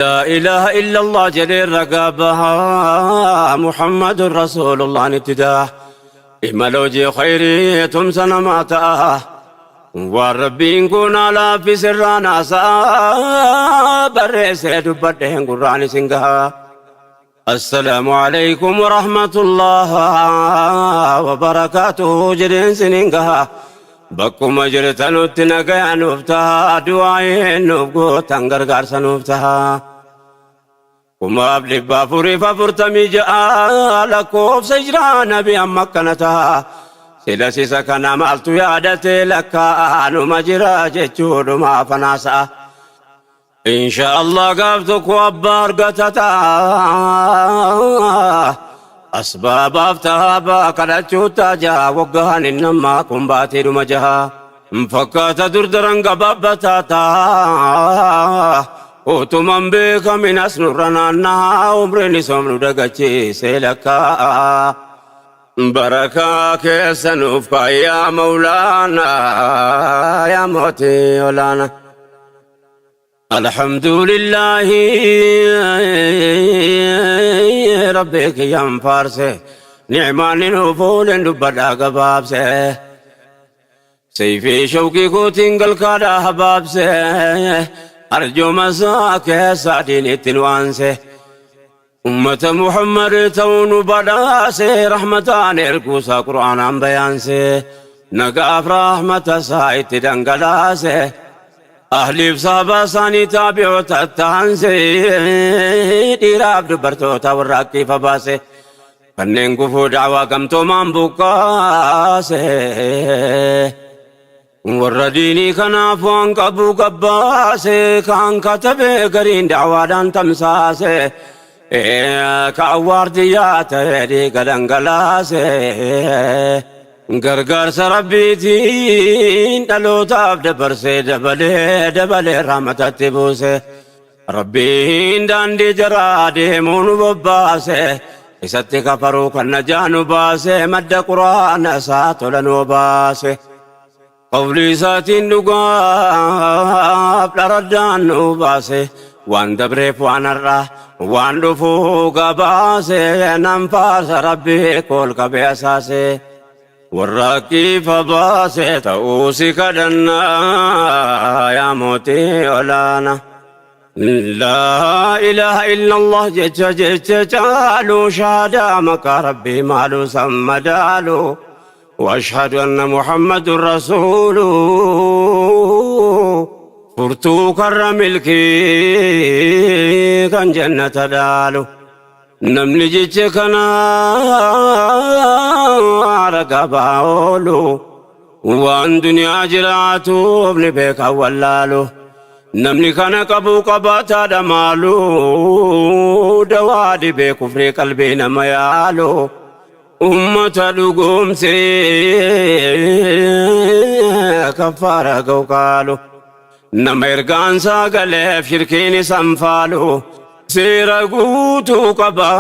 Laa ilaaha illallah jedhee ragaa bahaa Muhammadun Rasuulullahn itti daha Imala hojii khayrii tumsa namaa ta'a Waan Rabbiin kun laaffise irraa naasa'a Barreessee dubbadheen gurraan isin gaha Assalaamu alaikum warahmatullah wabarakaatuhu jedheen sinin gaha Bakkuma jirtanutti nagaya nuuf taha du'aa'iin nuuf gootan gargaarsa nuuf taha 1446 lakkoofsa hijiraa nabi amma akkana taha sila sisa kana maaltu yaadate lakkaa'anuma jira jechuudhuma afanaasa'a Insha Allah gaaf tokko abbaa argata ta'a. Asbaabaaf tahaabaa kadhachuu taajaa waggaan inni ammaa kun baatiidhuma jaha. Fakkaata durdaran gabaabbataa ta'a. Utuman beekamin as nurra naannaa umriin isoom nu dagachiisee lakkaa'a. Barakaa keessa nuuf kaa'i yaa Mawlaanaa yaa mootii olaanaa. Alhamdulillahi Rabbi kiyyan faarse ni'maan nuuf oolen dubbadhaa gabaabse. Seyfii shawqii kootiin galkaadhaa habaabse arjooma isaa keessaa diinitti nu aanse. Ummata Muhammad ta'uu nu badhaase rahmataan erguusaa Qur'aanaan bayaanse nagaaf rahmata isaa itti dhangalaase ahliif sahabaa isaanii taabi'oota taanse dhiiraaf dubartoota warra akkiifa baase kanneen gufuu da'waa gamtoomaan buqqaase. Warra diinii kanaaf waan qabu gabbaase kaan katabee gariin da'waadhaan tamsaase kaan waardiyyaa ta'ee dhiiga dhangalaase gargaarsa rabbiitiin dhalootaaf dabarsee dabalee dabalee rahmatatti buuse Rabbiin daandii jaraa deemuu nu bobbaase isatti kafaruu kan najaa nu baase madda quraana isaa tola nu baase. Qawlii isaatiin dhugaaf dharaddaan nu baase waan dabreef waan har'a waan dhufuu gabaase nan faarsa rabbii kool qabee asaase warra akkiifa baase ta'uu si kadhannaa yaa mootii olaana. Laa ilaaha illallah jecha jecha caalu shahaadaa maqaa rabbii maaluu san madaalu. وأشهد أن محمد رسول furtuu karra milkii kan jannata dhaalu namni jecha kana ragaa bahaa oolu waan duniyaa jiraatuuf ni beeka wallaalu namni kana qabu qabaataadha maalu dawaa dhibee kufrii qalbii nama yaalu Ummata dhugoomsee kaffaara ga'u kaalu nama ergaan isaa galeef shirkiin isan faalu seera guutuu qaba.